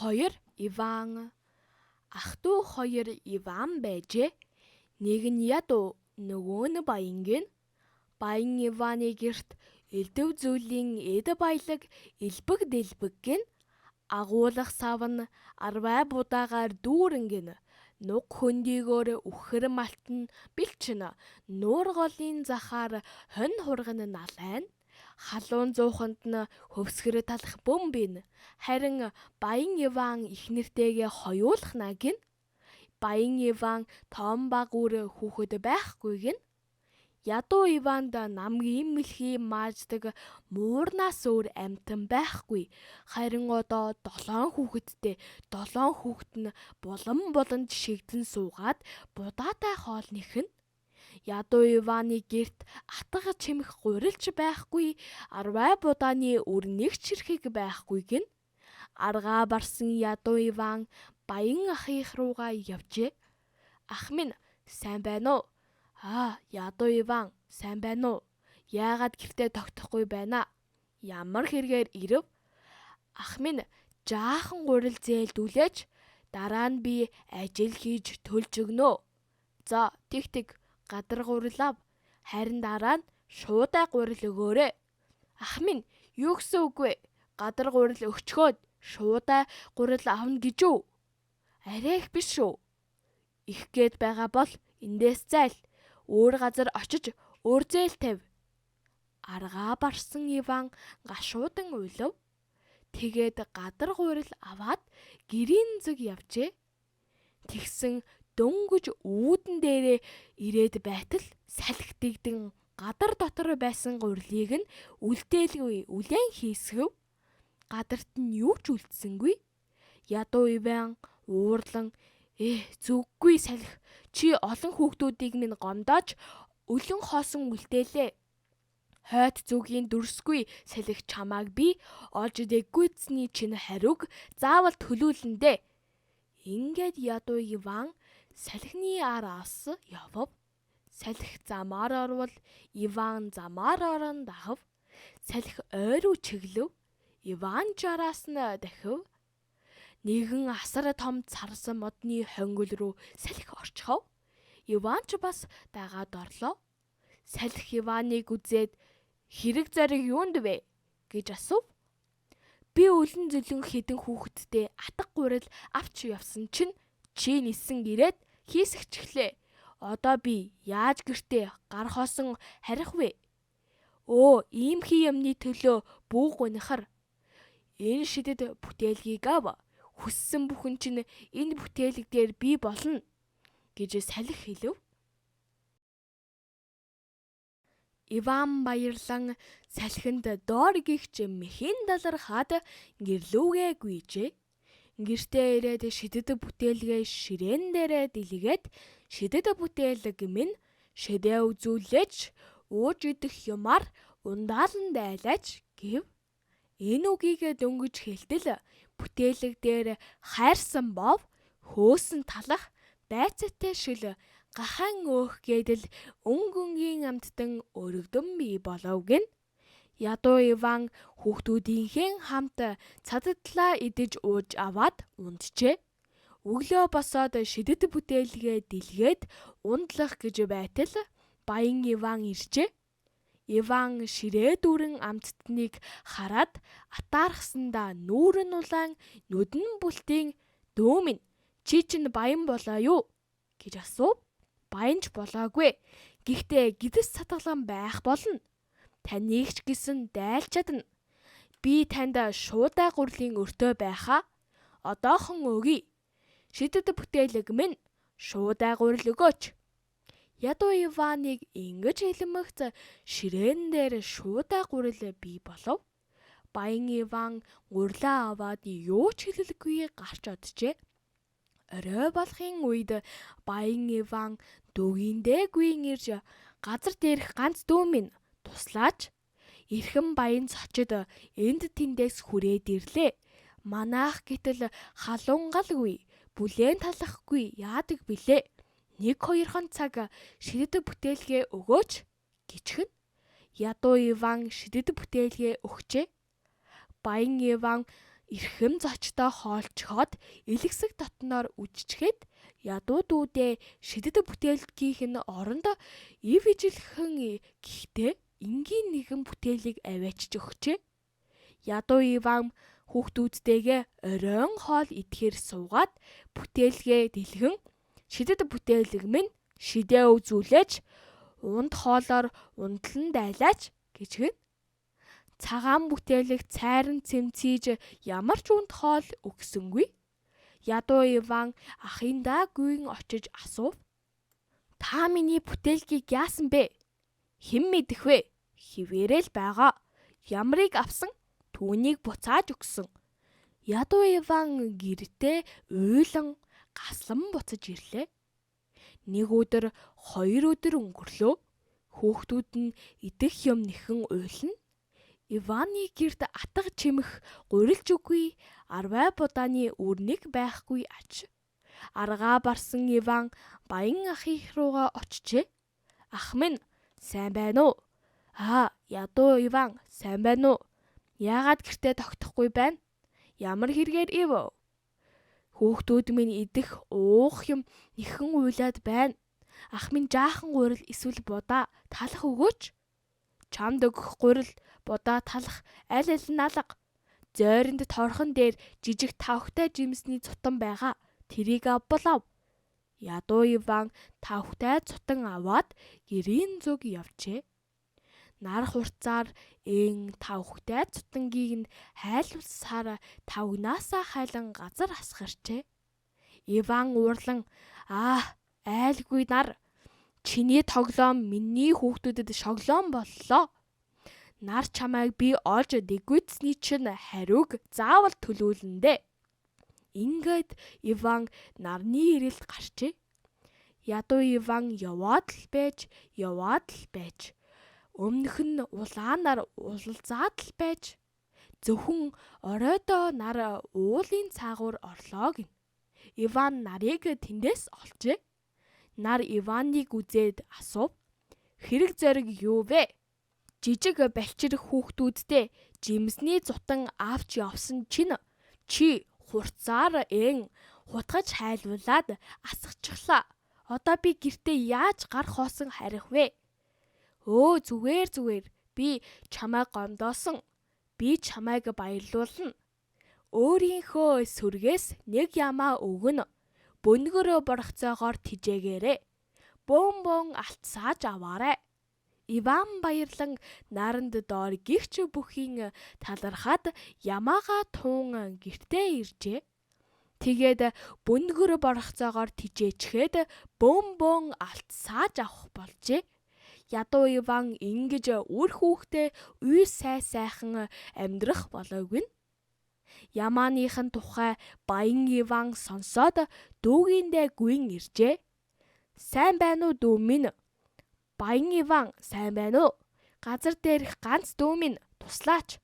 Хоёр Иван. Ах дүү хоёр Иван байжээ. Нэг нь ядуу, нөгөө нь баян гэнэ. Баян Иваны гэрт элдэв зүйлийн эд баялаг элбэг дэлбэг гэнэ. Агуулах сав нь арвай будаагаар дүүрэн гэнэ. Нуг хөндийгөөр үхэр малт нь бэлчинэ. Нуур голын захаар хонь хурган налайна. Халуун зууханд нь хөвсгөр талах бөмбөн. Харин Баян Иван эхнэртэйгээ хоёулахна гэнэ. Баян Иван том баг үр хүүхэд байхгүй гэнэ. Ядуу Иванд намгийн мэлхий мааждаг муурнаас өөр амьтан байхгүй. Харин одоо долоон хүүхэдтэй, долоон хүүхэд нь булан буланд шигдэн суугаад будаатай хоол нэхнэ. Ядуу Иваны гэрт атга чимэх гурилч байхгүй, арвай будааны үр нэг ч хэрхэг байхгүй гэнэ. Аргаа барсан ядуу Иван баян ахих руугаа явжээ. Ах минь сайн байна уу? Аа, ядуу Иван сайн байна уу? Яагаад гэртээ тогтохгүй байна? Ямар хэрэгээр ирэв? Ах минь жаахан гурил зээлдүүлээч, дараа нь би ажил хийж төлж өгнө. За, тэг тэг гадар гурил ав. Харин дараа нь шуудай гурил өгөөрэй. Ах минь юу гэсэн үг вэ? Гадар гурил өгчхөөд шуудай гурил авна гэж үү? Арай их биш шүү. Их гээд байгаа бол эндээс зайл. Өөр газар очиж өөр зээл тавь. Аргаа барсан Иван гашуудан уйлав. Тэгээд гадар гурил аваад гэрийн зүг явжээ. Тэгсэн дөнгөж үүдэн дээрээ ирээд байтал салхи дэгдэн гадар дотор байсан гурилыг нь үлдээлгүй үлээн хийсгэв. Гадарт нь юу ч үлдсэнгүй. Ядуу Иван уурлан зүггүй салхи, чи олон хүүхдүүдийг минь гомдоож өлөн хоосон үлдээлээ. Хойд зүгийн дүрсгүй салхи чамааг би олж дэггүйцний чинь хариуг заавал төлүүлнэ дээ. Ингээд ядуу Иван салхины араас явав. Салхи замаар орвол Иван замаар орон дагав. Салхи ой руу чиглэв. Иван ч араас нь дахив. Нэгэн асар том царсан модны хонгил рүү салхи орчихов. Иван ч бас дагаад орлоо. Салхи Иваныг үзээд хэрэг зориг юунд вэ гэж асуув. Би өлөн зөлөн хэдэн хүүхэдтэй атга гурил авч явсан чинь чи нисэн ирээд хийсгэчихлээ. Одоо би яаж гэртээ гар хоосон харих вэ? Өө, иймхий юмны төлөө бүү гунихар. Энэ шидэд бүтээлгийг ав. Хүссэн бүхэн чинь энэ бүтээлэг дээр бий болно гэж салхи хэлэв. Иван баярлан салхинд доор гихч мэхийн далархаад гэрлүүгээ гүйжээ. Гэртээ ирээд шидэд бүтээлгээ ширээн дээрээ дэлгээд шидэд бүтээлэг минь шидээ үзүүлээч, ууж идэх юмар ундаалан дайлаач гэв. Энэ үгийг дөнгөж хэлтэл бүтээлэг дээр хайрсан бов, хөөсөн талах, байцаатай шил, гахаан өөх гэдэл өнгө өнгийн амьтдан өргөдөн бий болов гэнэ. Ядуу Иван хүүхдүүдийнхээ хамт цаддлаа идэж ууж аваад унтжээ. Өглөө босоод шидэд бүтээлгээ дэлгээд ундлах гэж байтал баян Иван иржээ. Иван ширээ дүүрэн амьтдыг хараад атаархсандаа нүүр нь улаан, нүд нь бүлтийн дүү минь чи чинь баян болоо юу гэж асуув. Баян ч болоогүй. Гэхдээ гэдэс сатгалан байх болно. Таныг ч гэсэн дайлж чадна. Би танд шуудай гурилын өртөө байхаа одоохон өгье. Шидэд бүтээлэг минь шуудай гурил өгөөч. Ядуу Иваныг ингэж хэлмэгц ширээн дээр шуудай гурил бий болов. Баян Иван гурилаа аваад юу ч хэлэлгүй гарч оджээ. Орой болохын үед баян Иван дүүгиндээ гүйн ирж газар дээрх ганц дүү минь туслаач. Эрхэм баян цочид энд тэндээс хүрээд ирлээ. Манаах гэтэл халуун галгүй, бүлээн талахгүй яадаг билээ. Нэг хоёрхон цаг шидэд бүтээлгээ өгөөч гэчихнэ. Ядуу Иван шидэд бүтээлгээ өгчээ. Баян Иван Эрхэм зочдоо хоолчхоод элэгсэг дотноор үжичгээд ядуу дүүдээ шидэд бүтээлгийнх нь оронд ив ижилхэн гэхдээ энгийн нэгэн бүтээлийг аваачиж өгчээ. Ядуу Иван хүүхдүүдтэйгээ оройн хоол идэхээр суугаад бүтээлгээ дэлгэн шидэд бүтээлэг минь шидээ үзүүлээч унд хоолоор ундлан дайлаач гэж гэнэ. Цагаан бүтээлэг цайран цэмцийж ямар ч унд хоол өгсөнгүй. Ядуу Иван ахындаа гүйн очиж асуув. Та миний бүтээлгийг яасан бэ? Хэн мэдэх вэ? Хിവэрэл байгаа. Ямрыг авсан түүнийг буцааж өгсөн. Ядуу Иван гэртээ уйлан гаслан буцаж ирлээ. Нэг өдөр, хоёр өдөр өнгөрлөө. Хүүхдүүд нь идэх юм нэхэн уйлна. Иваны гэрт атга чимэх гурилж үгүй, арвай будааны үрнэг байхгүй аж. Аргаа барсан Иван баян ахих руугаа очжээ. Ах минь сайн байна уу? Аа, ядуу Иван сайн байна уу? Яагаад гэртээ тогтохгүй байна? Ямар хэрэгээр ив? Хүүхдүүд минь идэх, уух юм нэхэн уйлаад байна. Ах минь жаахан гурил эсвэл будаа талах өгөөч. Чамд өгөх гурил, будаа талах аль аль нь алга. Зойронд торхон дээр жижиг тавхтай жимсний цутан байгаа. Тэрийг авбал ав. Ядуу Иван тавхтай цутан аваад гэрийн зүг явжээ. Нар хурцаар эн тавхтай цутангийг нь хайлуулсаар тавгнаасаа хайлан газар асгарчээ. Иван уурлан аа айлгүй нар чиний тоглоом миний хүүхдүүдэд шоглоом боллоо. Нар чамайг би олж нэгүйтсний чинь хариуг заавал төлүүлнэ дээ. Ингээд Иван нарны ирэлд гарчээ. Ядуу Иван яваад л байж, яваад л байж өмнөх нь улаанаар уулзаад л байж зөвхөн оройдоо нар уулын цаагуур орлоо гэнэ. Иван нарыг тэндээс олжээ. Нар Иваныг үзээд асуув. Хэрэг зориг юу вэ? Жижиг балчир хүүхдүүдтэй жимсний зутан авч явсан чинь чи хурцаар эн хутгаж хайлуулад асгачихлаа. Одоо би гэртээ яаж гар хоосон харих вэ? Өө зүгээр зүгээр би чамайг гомдоосон. Би чамайг баярлуулна. Өөрийнхөө сүргээс нэг ямаа өгнө. Бөнгөрөө боргоцоогоор тижээгээрэй. Бөөн бөөн алтсааж аваарай. Иван баярлан наранд доор гихч бүхийн талархаад ямаагаа туун гэртээ иржээ. Тэгээд бөнгөр боргоцоогоор тижээчгээд бөөн бөөн алтсааж авах болжээ. Ядуу Иван ингэж үр хүүхдээ үе сай сайхан амьдрах болоогүй нь. Ямааныхын тухай баян Иван сонсоод дүүгийндээ гүйн иржээ. Сайн байна уу дүү минь? Баян Иван сайн байна уу? Газар дээрх ганц дүү минь туслаач.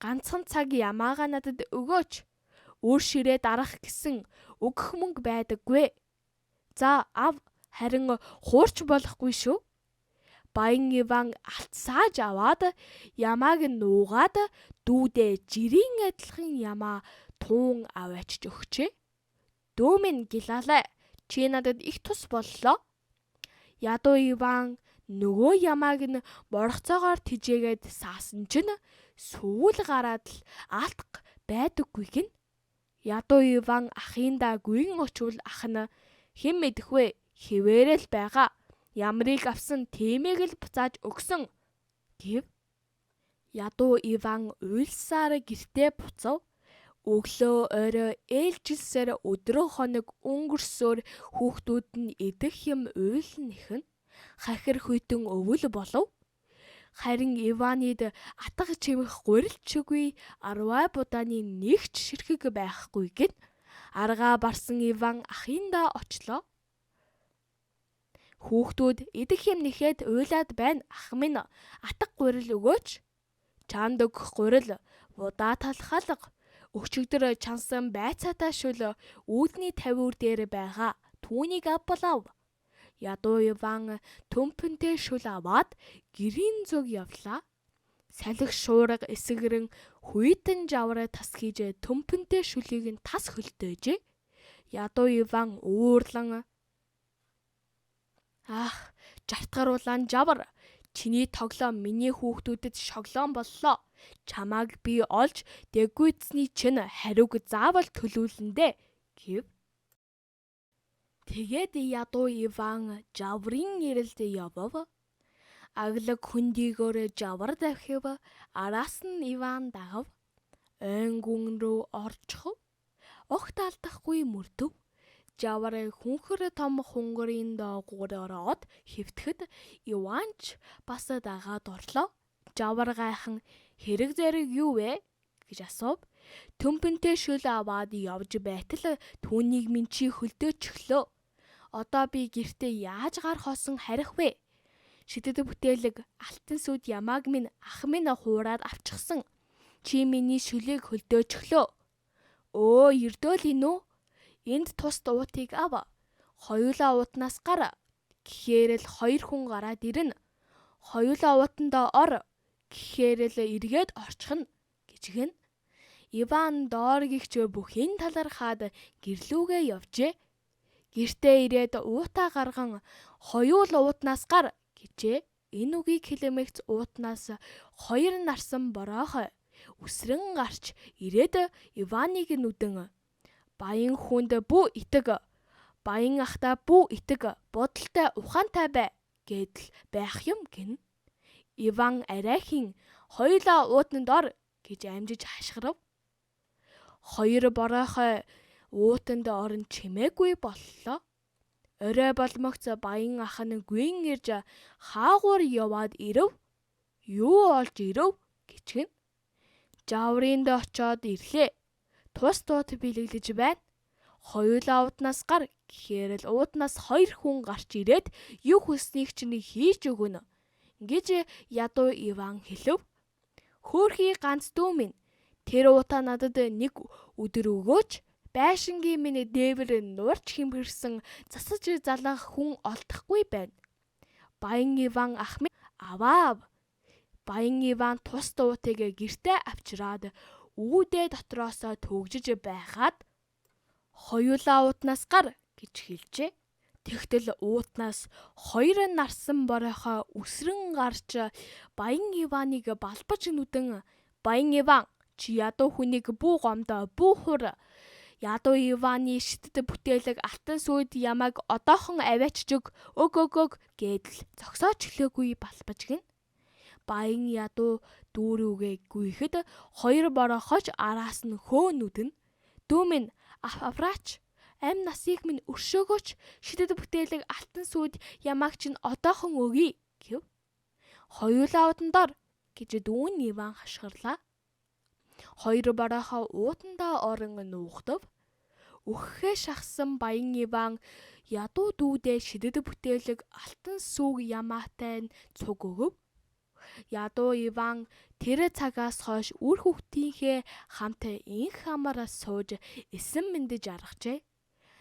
Ганцхан цаг ямаагаа надад өгөөч. Үр ширээ дарах гэсэн өгөх мөнгө байдаггүй. За ав харин хуурч болохгүй шүү. Баян Иван алтсааж аваад ямааг нь нуугаад дүүдээ жирийн адилхан ямаа туун аваачиж өгчээ. Дүү минь гилалаа. Чи надад их тус боллоо. Ядуу Иван нөгөө ямааг нь боргоцоогоор тижээгээд саасан чинь сүүл гараад л алтга байдаггүй гин. Ядуу Иван ахындаа гүйн очвол ах нь хэн мэдэх вэ? Хിവэрэл байгаа. Ямрыг авсан тиймийг л буцааж өгсөн гэв. Ядуу Иван уйлсаар гэртээ буцав. Өглөө орой ээлжилсээр өдрөө хоног өнгөрсөөр хүүхдүүд нь идэх юм уйлан нэхэн. Хахир хүйтэн өвөл болов. Харин Иванид атга чимэх гурилчгүй арвай будааны нэг ч ширхэг байхгүй гэн. Аргаа барсан Иван ахиндаа очлоо. Хүүхдүүд идэх юм нэхэд уйлаад байна. Ах минь атга гурил өгөөч. Чамд өгөх гурил будаа талхалга. Өчигдөр чансан байцаатай шөл үүдний тавиур дээр байгаа. Түүнийг авбалав. Ядуу Иван төмпөнтэй шөл аваад гэрийн зүг явлаа. Салхи шуурга эсгэрэн Хүйтэн жавраа тас хийж төмпөнтэй шүлийг нь тас хөлдөөжээ. Ядуу Иван уурлан "Ах, жартгар улаан жавар, чиний тоглоом миний хүүхдүүдэд шоглоон боллоо. Чамааг би олж дэггүйцний чинь хариуг заавал төлүүлнэ дээ" гэв. Тэгээд ядуу Иван жаврын эрэлд явав. Аглаг хөндийгөөр жавар давхив, араас нь Иван дагав. Ойн гүн рүү орчихов. Огт алдахгүй мөрдөв. Жавар хүнхэр том хунгарын доогуур ороод хэвтэхэд Иван ч бас дагаад орлоо. Жавар гайхан "Хэрэг зэрэг юу вэ?" гэж асуув. Төмпөнтэй шөл аваад явж байтал түүнийг минь чи хөлдөөчихлөө. Одоо би гэртээ яаж гар хоосон харих вэ? Шидэд бүтээлэг алтан сүд ямааг минь ах минь хуураад авчихсан. Чи миний шөлийг хөлдөөчихлөө. Өө, ердөөл ин үү? Энд тус уутыг ав. Хоёулаа уутнаас гар. Гэхээр л хоёр хүн гараад ирнэ. Хоёулаа уутандаа ор. Гэхээр л эргээд орчихно гэж гэнэ. Иван доор гихч бүхийн талархаад гэрлүүгээ явжээ. Гэртээ ирээд уутаа гарган "Хоёул уутнаас гар" гэжээ. Энэ үгийг хэлэмэгц уутнаас хоёр нарсан бороохой үсрэн гарч ирээд Иваныг нүдэн "Баян хүнд бүү итэг, баян ахдаа бүү итэг, бодолтой ухаантай бай" гэдэл байх юм гэнэ. Иван арайхийн "Хоёулаа уутанд ор" гэж амжиж хашгирав. Хоёр бороохой уутанд орон чимээгүй боллоо. Орой болмогц баян ах нь гүйн ирж хаагуур яваад ирэв. "Юу олж ирэв?" гэж гэнэ. "Жаврынд очоод ирлээ. Тус туут бэлэглэж байна. Хоёулаа ууднаас гар" гэхээр л ууднаас хоёр хүн гарч ирээд юу хүсснийг чинь хийж өгнө гэж ядуу Иван хэлэв. "Хөөрхий ганц дүү минь, тэр уутаа надад нэг өдөр өгөөч. Байшингийн минь дээвэр нуурч хэмхэрсэн засаж залгах хүн олдохгүй байна. Баян Иван ах минь аваав." Баян Иван тус дуутыг гэртээ авчираад үүдээ дотроосоо төгжиж байхад "Хоёулаа уутнаас гар" гэж хэлжээ. Тэгтэл уутнаас хоёр нарсан боройхой үсрэн гарч Баян Иваныг балбаж нүдэн "Баян Иван, чи ядуу хүнийг бүү гомдоо, бүү хур. Ядуу Иваны шидэт бүтээлэг алтан сүйд ямааг одоохон аваач өг, өг өг өг" гэдэл зогсооч хэлээгүй балбаж гэнэ. Баян ядуу дүүрүүгээ гүйхэд хоёр бороохойч араас нь хөө нүдэнэ. "Дүү минь, авраач, амь насыг минь өршөөгөөч, шидэт бүтээлэг алтан сүйд ямааг чинь одоохон өгье" гэв. "Хоёулаа уутанд ор" гэж дүүн Иван хашгирлаа. Хоёр бороохой уутандаа орон нуухдав. Үхэхээ шахсан Баян Иван ядуу дүүдээ шидэт бүтээлэг алтан сүүг ямаатай нь цуг өгөв. Ядуу Иван тэр цагаас хойш үр хүүхдийнхээ хамт энх амар сууж эсэн мэндэж аргажээ.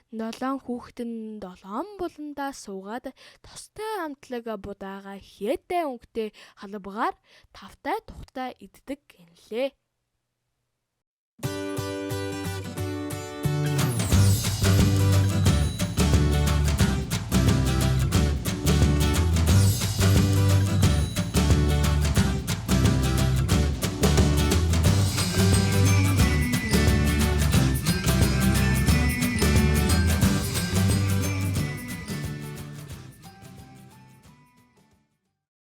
Долоон хүүхэд нь долоон буландаа суугаад тостой амтлаг будаага хээтэй өнгөтэй халбагаар тавтай тухтай иддэг гэнэлээ.